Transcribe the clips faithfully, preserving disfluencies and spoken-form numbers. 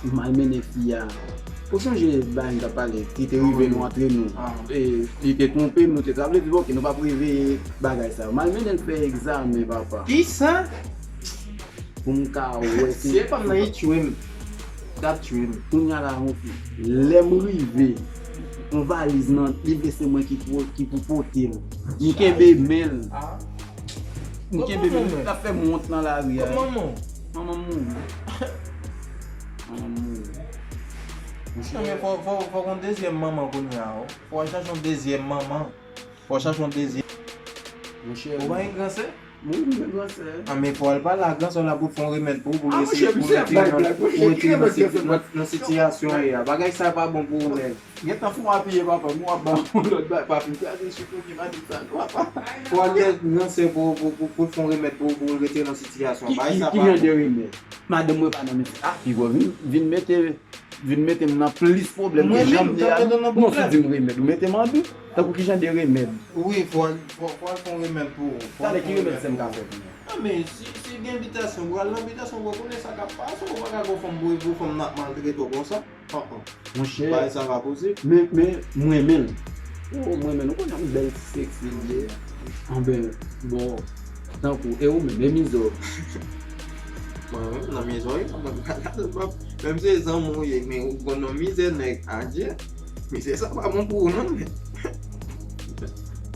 M al mennen fi a. Ou sonje bagay m t ap pale, ki te rive nou antre nou. E, li te twonpe m, nou te, sa vle di, ok, nou p ap reveye bagay sa yo. M al mennen l fè egzamen, papa. Kisa? Pou m ka wè si. Si e pa m nan, li tchwe m. T ap tchwe m. Kounye a la, yon fi. Lè m rive, yon valiz nan, li vle se mwen ki pou, ki pou pote l. M kenbe men l. M kenbe men l. L ap fè m wont nan lari a. Kot manman w? Manman m mouri. Manman m mouri. Non, men fò, fò, fò gon dezyèm manman kounye a, o. Fò w al chache yon dezyèm manman. Fò w chache yon dezyèm. Monchè. Ou pa gen gran sè? Wi, m gen gran sè. A, men fò w al pale a gran sè w la pou l fè yon remèd pou ou, pou l eseye, pou l retire nan, pou l retire nan siti-, nan sitiyasyon w ye a. Bagay sa pa bon pou ou, nèg. Gentan fè w apiye, papa, m w ap ba yon lòt bagay, papi, gade sou kote madanm sa, papa. Fò w al gen gran sè pou, pou, pou, pou l fè yon remèd pou ou, pou l retire nan sitiyasyon. Ki, bagay ki, sa ki pa jan de remèd? Madanm mwen pa nan mizè. A, piga w vin, vin mete, vin mete m nan plis pwoblèm ke jan m te a. Non, si w di m remèd, ou mete m anbi. Tankou ki jan de remèd? Wi, fò, fò, fò al fè yon remèd pou ou. Talè, ki remèd sè m ka fè pou ou? A, men, si, si gen envitasyon, pral nan envitasyon, ou konnen sa k ap pase, ou pa ka gon fanm boure pou fanm nan ap maltrete w konsa. An, an. Monchè. Bagay sa pa posib. Men, men, m renmen l. O, m renmen l. Ou konnen yon bèl ti seksi li ye. Anben, bon, tankou, e ou menm, e mizè w? Mwen menm, nan mizè w ye, mwen pa ka gade, menm si se zanmi w ye, men ou konn nan mizè, nèg, adye. Mizè sa pa bon pou ou, non, men.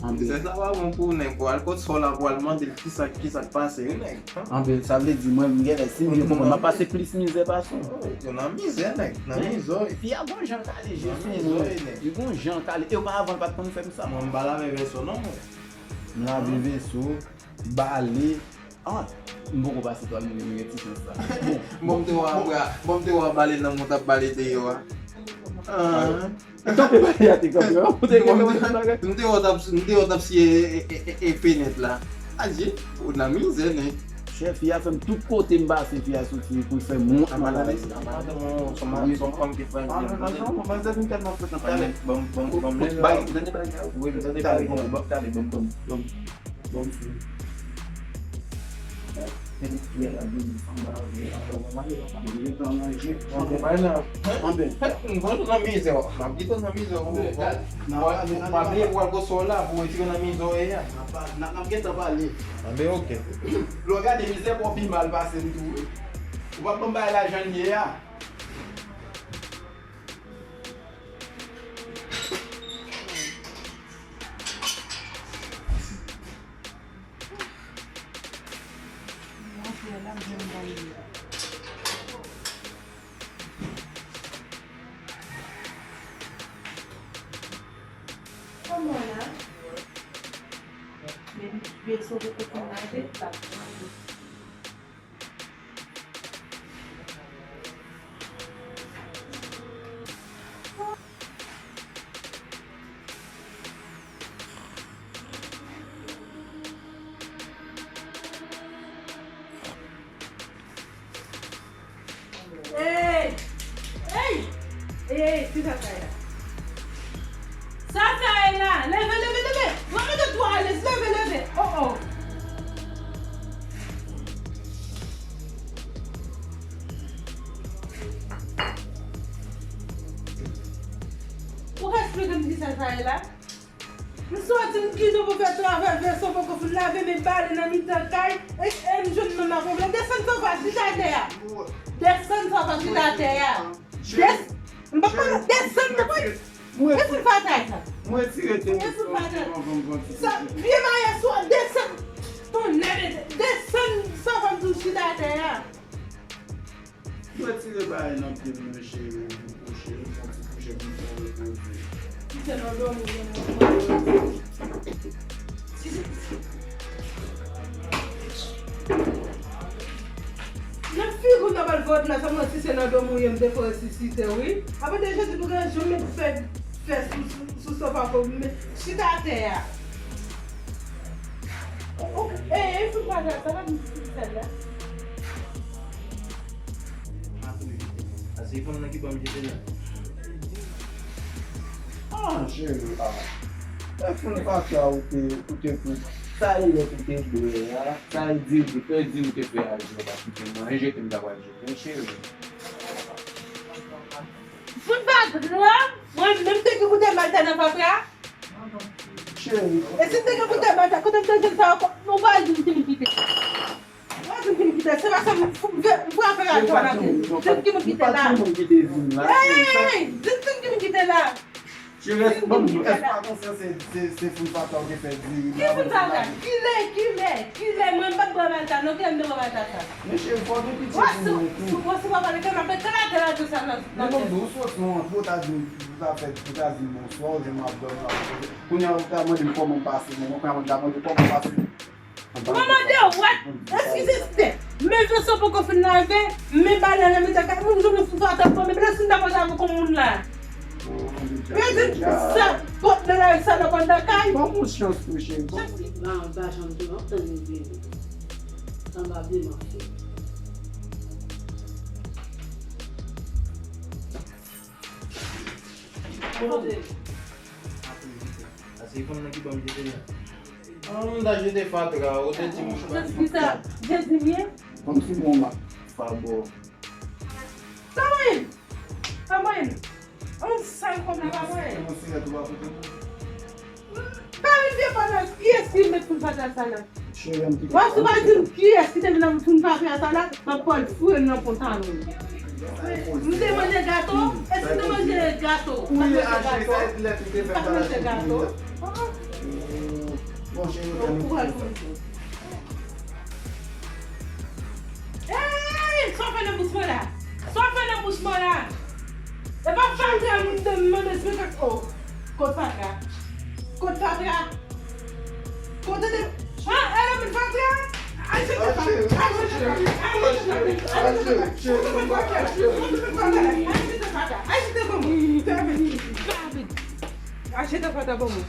Anben. Mizè sa pa bon pou ou, nèg. Pou al kot sè w la, pou al mande l kisa, kisa k pase, wi, nèg. Anben, sa vle di, mwen, m genlè, si m vin pou mwen, m ap pase plis mizè pase w. Yo nan mizè, nèg. Nan mizè. Fi a gon jan kale je sou mwen. Li gon jan kale. E oparavan, l pa t konn fè m sa. Mwen, m pa lave veso, non, mwen. M lave veso, bale. A, m poko pase twal, m gen ti chans sa. Bon, bon, m te wè apre, bon, m te wè bale nan mwen t ap bale deyò a. Ah. Kanpe bale a te kanpe, an. Ou te gen yon ti bagay. M te wè w t ap, m te wè w t ap siye e, e, e, e fenèt la. Adye, ou nan mizè, nèg. Chè, fi a fè m tout kote m pase, fi a soti pou l fè m wont nan lavi. Madanm ou, se yon, se yon fanm ki frajil. Madanm ou, madanm ou tèlman frajil. Talè, ban m, ban m, ban m, bay, tande bagay la. Wi, m tande bagay la. Talè, ban m, ban m, ban m. Bon, anben, anben. Anben. Anben. Pa bliye pou al gosò la pou retire nan mizè w ye a. N ap, n ap gentan pale. Anben, oke. Lè w gade mizè pa w pi mal pase m tou, wi. Ou p ap ban m bay la jan l ye a. Kòman la? Men veso poko fin lave, l ap manje. Ey! Ey! Ey, ey, ey, ki sa sa ye la? Sa sa ye la? Leve, leve, leve! Mwen mete twa alèz, leve, leve! Oh, oh! Ou ka esplike m ki sa sa ye la? M soti, m kite pou fè travay, veso poko fin lave, men bale nan mitan kay, e, e m jwenn manman pwoblèm. Desann sofa, chita atè a. Desann sofa, chita atè a. Des-, m pa pale, desann, mwen, desann fatal sa. Mwen retire telefòn. Desann fatal. Sa, vye mayas ou, desann. Tonnè, desann sofa, m di w chita atè a. Retire bagay nan pye m, cheri, pou cheri, fè yon ti kouche pou m fè repoze. Ti sè nan dòmi w ye, non. Nan figi w nan bal vòt la, sa mwen ti sè nan dòmi w ye, m te fè resisite, wi. Apre de Jezi, pou gen janm met fè, fè sou, sou, sou sofa pou m chita atè a. Ou, ou, e, e, fout pa sa, sa pa m ti sè la. Ase fanm nan ki ban m jete la. Ah, cheri, ah. E fout pa sa ou te, ou te fout. Sa e lè ou te bwè a, sa e di ou te fè, di ou te fè a, jete m pa kite m, manje jete m ta pral jete, cheri. Mwen menm te gen pou te mal tè nan fatra. Cheri. E si m te gen pou te mal tè, kote m te jwenn sa yo, nou pa di m ki m kite. Ou pa di m ki m kite, se pa sa m, m, m frape la, Jonathan. Di m ki m kite la. Hey, di m ki m kite la. Cheri, èske, ban m di w, èske w pa panse se, se, se foul fatra w te fè diri? Ki foul fatra? Kilè, kilè, kilè? Mwen m pa t bwè malta, non, kilè m te bwè malta sa? Men cheri, fò w gen pitye pou mwen tou. Ou wè si w pa pale, ke m ap eklate la, tout sa nan, nan tèt. Men ban m di w, ou soti yon antre, ou ta di m, ou ta fè, ou ta di m bonswa, ou di m w ap dòmi, w ap poze. Kounye a, ou ta mande m kòman m pase, mwen, kounye a, mwen ta mande w kòman w pase. Mwen mande w, wè, eskize, tè. Men veso poko fin lave, men balè nan mitan kay, moun jwenn fout atè, men lè si m ta poze avè w kon moun la. Yo di sa, pot nan lari sa nan kòn nan kay. Ban m yon chans tou, cheri. Chans ki ba, ba janm tou, non, tann yo byen. Sa m pa byen manke. Kote? Ase fanm nan ki ban m jete la. Ah, m ta jete fatra, ou te di m. Jezi, sa, Jezi m ye. Ban m sou bon ma. Fabò. Pa mwen. Pa mwen. On sal kòm la pa mwen. Se yon sirèt ou pa kote nou. Pa yon vye pandan kiyès ki met foul fatra sa la? Cheri, m kite. Wè, si w pa di m kiyès ki te met nan foul fatra sa la, m ap pran l foure l nan pantalon. M te manje gato, e si m te manje gato, m pa t manje gato. M pa t manje gato. Bon, cheri, ou pral konn. Hey! Sa w fè nan bouch mwen la? Sa w fè nan bouch mwen la? E pa fatra m te mande esplike. Oh, kot fatra? Kot fatra? Kote de... Ah, e la met fatra? Al jete fatra. Al jete fatra. Al jete fatra. Al jete fatra. Al jete fatra. Al jete fatra. Al jete fatra ban mwen. Al jete fatra ban mwen.